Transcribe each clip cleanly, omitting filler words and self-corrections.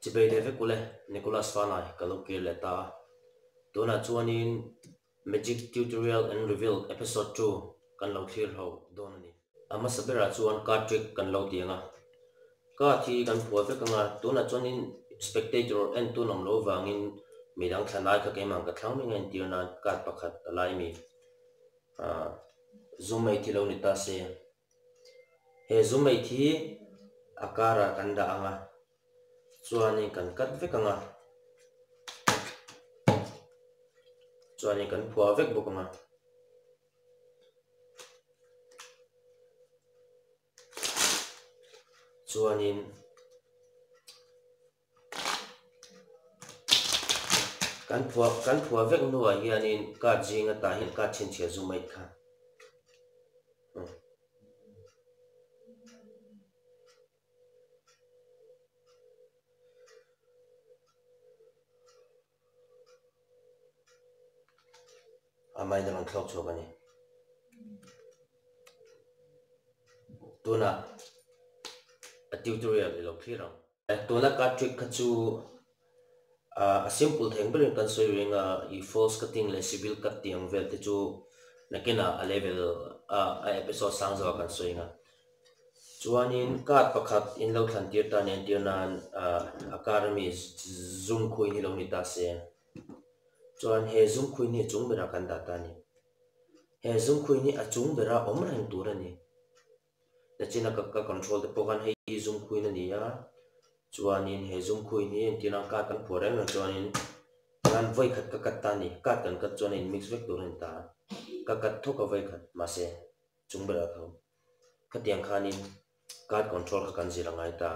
Chibei leh vek ule, Nicholas Fanai ka lo kir leh ta a. Tunah chuanin Magic Tutorial and Revealed Episode 2 kan lo thlir ho dawn a ni. A hmasa berah chuan card trick kan lo ti ang a. Card hi kan phuah vek ang a, tunah chuanin spectator en tun awm lo vangin midang thlan ai kha keimah ka thlang mai entir nan card pakhat a lai mi zoom mai thi lo ni ta se. He zoom mai thi a karah kan dah ang a, chuanin kan cut vek ang a, chuanin kan phuah vek bawk ang a. Chuanin kan phuah kan phuah vek hnuah hianin card zing atah hian card chhinchhiah zu mai kha Amahin a rawn thlawk chhuak a ni. Tunah a tutorial i lo thlir ang. Tuna card trick kha chu a simple theng berin kan sawi reng a, i false cutting leh civil cut tih ang vel te chu nakinah a level a episode sang zawk ah kan sawi ang a. Chuanin card pakhat in lo thlan tir ta nen tir nan a car ami zoom khuin hi lo ni ta se. Chuan he zoom khuin hi a chung berah kan dah ta a ni. He zoom khuin hi a chung berah awm reng tur a ni. Nachina ka ka control te pawh khan hei hi zoom khuin a ni a, chuanin he zoom khuin hi entir nan card kan phuah reng reng chuanin chuan vawi khat ka cut ta a ni. Card kan cut chuan a in mix vek tur a ni ta a, ka cut thawk a vawi khat mahse chung berah tho. Khatiang khanin card control kha kan zir a ngai ta.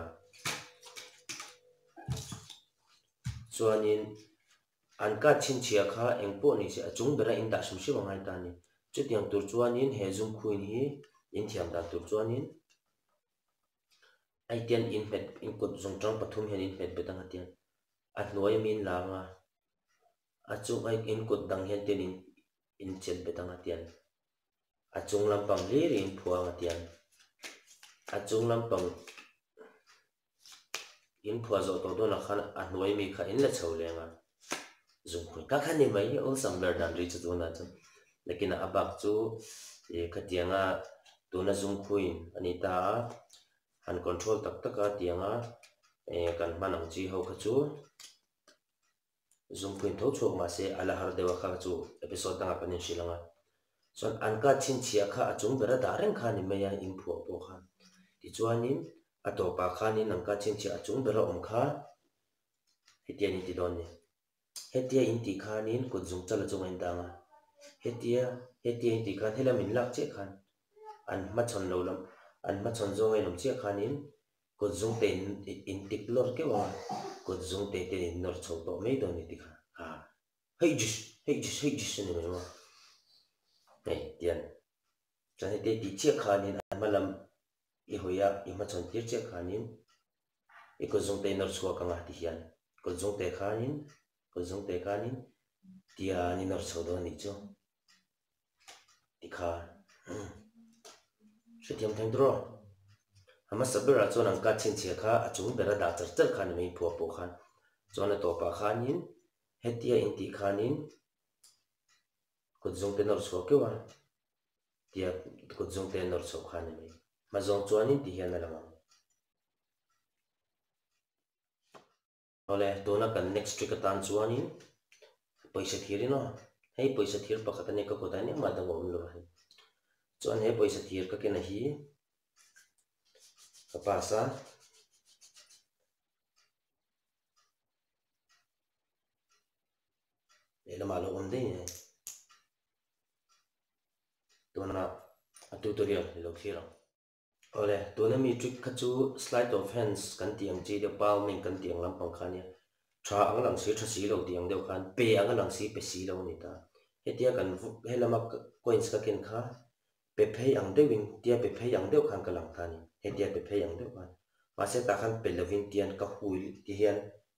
Chuanin an card chhinchhiah kha eng pawh ni se a chung bera in dah hrim hrim a ngai ta a ni. Chutiang tur chuanin he zoom khuin hi in thiam dan tur chuanin a itian in hmet in kut zungtang pathum hian in hmet bet ang a tiang a hnuai ami in la ang a, a chung a in kut dang hian tian in in chet bet ang a tiang. A chung lampang hlir in phuang a tiang. A chung lampang in phuah zawh tawh dawnah khan a hnuai mi kha in la chho leng a. Zungpui kha kha ni mai awlsam ber dan ri chu tunah chuan. Nakinah a bak chu ih khatianga tuna zungkhuin a ni ta a, han control tak tak a tianga eh kan hman ang chi ho kha chu. Zungpuiin tho chhuak mah se a la har deuh a kha chu episode dangah kan inhrilh ang a. Chuan an ka chhinchhiah kha a chung bera dah reng kha a ni mai a inphuah pawh kha. Tichuanin a tawpah khanin an ka chhinchhiah a chung bera awm kha hetiang in ti dawn ni. Hetia in tih khanin kut zung chal a chungah in dang a. Hetia hetia in tih khan helam in lak chiah khan an hmachhawn lo lam an hmachhawn zawnga in awm chiah khanin Kut zung te in in tik lawr keuh ang a, kut zung te ten in nawr chho tawh mai dawn ni tikha ha hei jish hei jish hei jish a ni mai maw hei tian chuan heti tih chiah khanin a hma lam i hawi a i hmachhawn tir chiah khanin i kut zung te i nawr chhuak ang a ti hian kut zung te khanin kut zung te khanin tian i nawr chho dawn a nih chu. Tikha hrethiam theng tur aw. A hmasa berah chuan an cut chhinchhiah kha a chung bera dah char char kha ni mai phuah pawh khan. Chuan a tawpah khanin hetia intih khanin kut zung te nawr chhuah keuh a, tia kut zung te nawr chhuah kha ni mai. Hma zawng chuanin ti hian a lang ang. Awle, tuna kan next trick atan chuanin pawisa thir in aw, hei pawisa thir pakhat a nia ka kutah hian engmah dang a awm lo a hei. Chuan he pawisa thir ka kena hi ka pass a. Lehlamah a lo awm daih ni. Tuna a tutorial i lo thlir ang. Awle, tuna mi trick kha chu sleight of hands kan tih ang chi deuh, palming kan tih ang lampang kha ania. Tha ang lang si, tha si lo tih ang deuh khan, pe ang a lang si, pe si lo a ni ta. Hetia kan helama coins ka ken kha pe phei ang deuhin, tia pe phei ang deuh khan ka lang ta a ni. Hetia pe phei ang deuh khan. Mahse tah khan pe lovin tian ka hui ti hian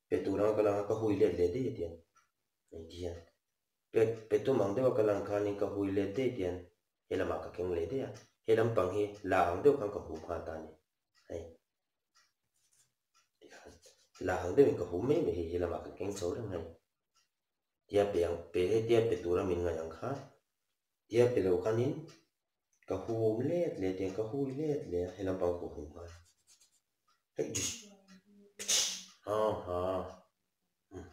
pe tur anga ka lang a, ka hui let leh daih a tian. Hei ti hian pe pe tum ang deuha ka lang khanin ka hui let daih tian. He lamah ka keng leh daih a, he lampang hi la ang deuh khan ka hum nghal ta a ni. Hei tikhan La ang deuhin ka hum mai mai hei he lamah kan keng chho reng mai. Tia pe ang pe hetia pe tura min ngaih ang kha tia pe lo khanin ka hum let leh tiang ka hui let leh a helam pang ka hum nghal hei jish pish ha ha umm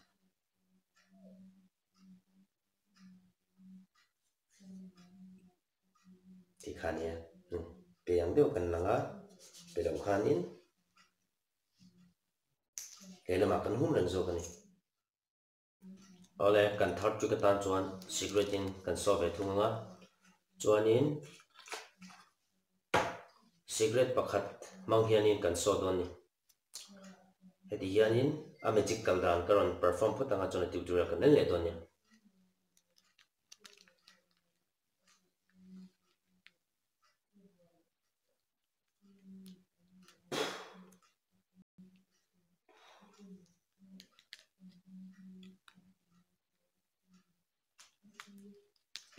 tikhan nia umm pe ang deuh kan lang a pe lo khanin he lamah kan hum reng zawk a ni. Awle, kan third trick atan chuan cigarette in kan saw ve thung ang a, chuanin cigarette pakhat hmang hianin kan saw dawn a ni. Heti hianin a magic kal dan ka rawn perform phawt ang a, chuan a tutorial kan en leh dawn a nia.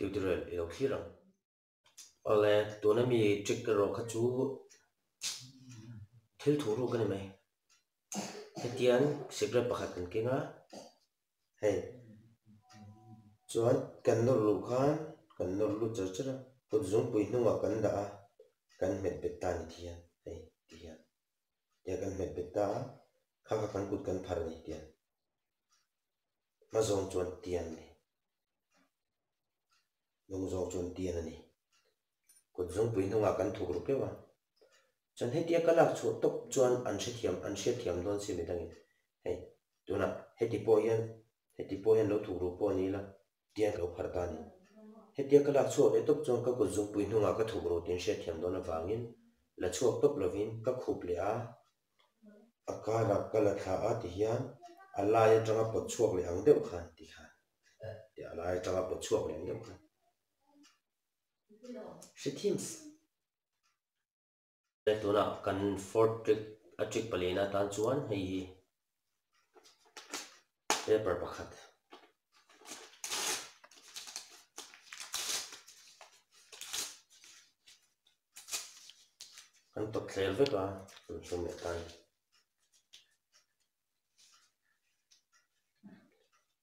Tutorial i lo thlir ang. Awle, tuna mi trick erawh kha chu thil thu ruk a ni mai. Hetiang cigarette pakhat kan keng a, hei chuan kan nawr luh khan kan nawr lut char char a, kut zungpui hnungah kan dah a, kan hmet bet ta a ni ti hian hei ti hian tia kan hmet bet ta a, kha kha kan kut kan phar a ni tiang hma zawng chuan tian a ni. Hnung zawk chuan tian a ni. Kut zungpui hnungah kan thuk ru keuh a. Chuan hetia ka lak chhuah tawp chuan an hrethiam an hriatthiam dawn si midangin hei tunah heti pawh hian heti pawh hian lo thuk ru pawh a ni ila tian ka lo phar ta a ni. Hetia ka lak chhuah leh tawp chuan ka kut zungpui hnungah ka thuk ru tih an hriatthiam dawn avangin la chhuak tawp lovin ka khup leh a, a karah ka la thla a ti hian a lai atanga pawt chhuak leh ang deuh khan ti khan. Tih a lai atanga pawt chhuak leh ang deuh kha. Hre themes. Tunah kan fourth trick a trick palina atan chuan hei hi paper pakhat kan tawp thler vek a, kan hlum leh ta a ni.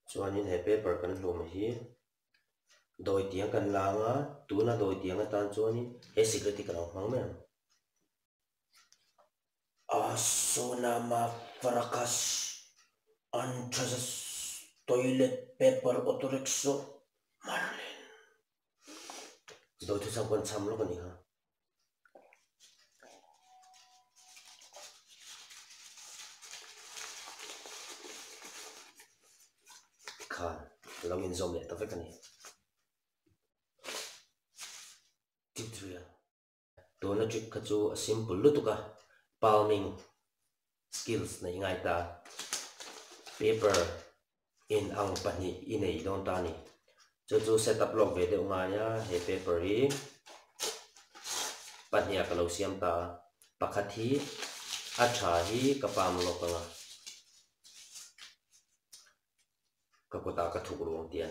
Chuanin he paper kan hlum hi dawi tiang kan la ang a, tuna dawi tiang atan chuanin he cigarette hi ka lo hmang mai ang. Asonama Farakas Anthrazas Toilet Paper Auto Rickshaw Marlin Dawi thuchang pawn cham lawk a ni kha. Khan a lo inzawm leh ta vek a ni. Tutorial Tuna trick kha chu a simple lutuk a, palming skills neih ngai ta. Paper in ang pahnih i nei dawn ta a ni. Chu chu set up lawk ve deuh ngai a, he paper hi pahnih ah ka lo siam ta a, pakhat hi a tha hi ka palm lawk ang a, ka kutah ka thuk ruang tian.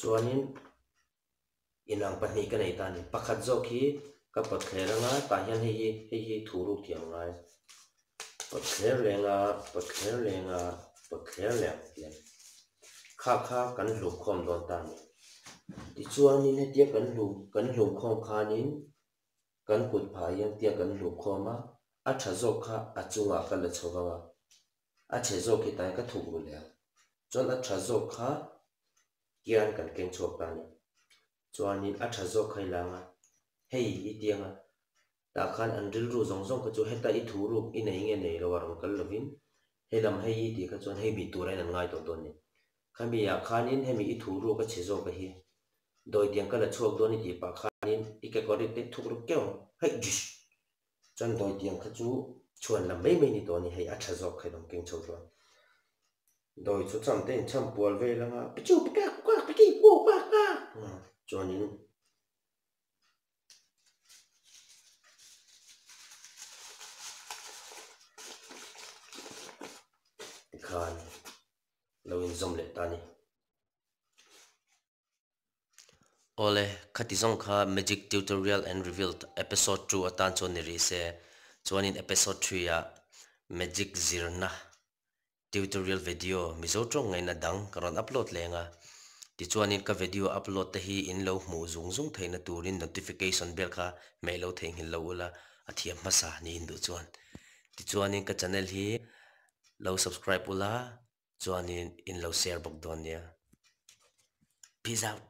Chuanin inang pahnih ka nei ta a ni. Pakhat zawk hi ka pawt thler anga tah hian hei hi hei hi thu ruk thiam a ngai. Pawt thler leng a, pawt thler leng a, pawt thler leh ang tiang. Kha kha kan hlum khawm dawn ta a ni. Tichuanin hetia kan hlum kan hlum khawm khanin kan kut phah hian tia kan hlum khawm a, a tha zawk kha a chungah ka la chho vang a, a chhe zawk hi tain ka thuk ru leh ang. Chuan a tha zawk kha Tian kan keng chhuak ta a ni. Chuanin a tha zawk kha i lang a, hei i tiang a, tah khan an rilru zawng zawng kha chu heta i thu ruk i nei nge nei lo a rawn kal lovin he lam hei i tih kha chuan hei mi tura in an ngai tawh dawn a ni. Khami ah khanin hemi i thu ruk a chhe zawk a hi dawi tiang ka la chhuak dawn i tih pah khanin i kekawr i te thuk ruk keuh ang hei jish Chuan dawitiang kha chu chhuan lam mai mai ni tawh a ni, hei a tha zawk kha i rawn keng chho chuan. Dawi chu cham te in cham pual vel anga pichu pikak pukak piki pu pak pak chuanin tikhan lo inzawm leh ta a ni. Awle, khati zawng kha Magic Tutorial and Revealed Episode 2 atan chuan ni rih se, chuanin Episode 3 ah. Magic zirna tutorial video Mizo tawng ngaihna dang ka rawn upload leng a. Tichuanin ka video upload te hi in lo hmuh zung zung theihna turin notification bell kha hmeh lo theihnghilh lo ula a thiam hmasa niin duh chuan. Tichuanin ka channel hi lo subscribe ula chuanin in lo share bawk dawn nia. Peace out.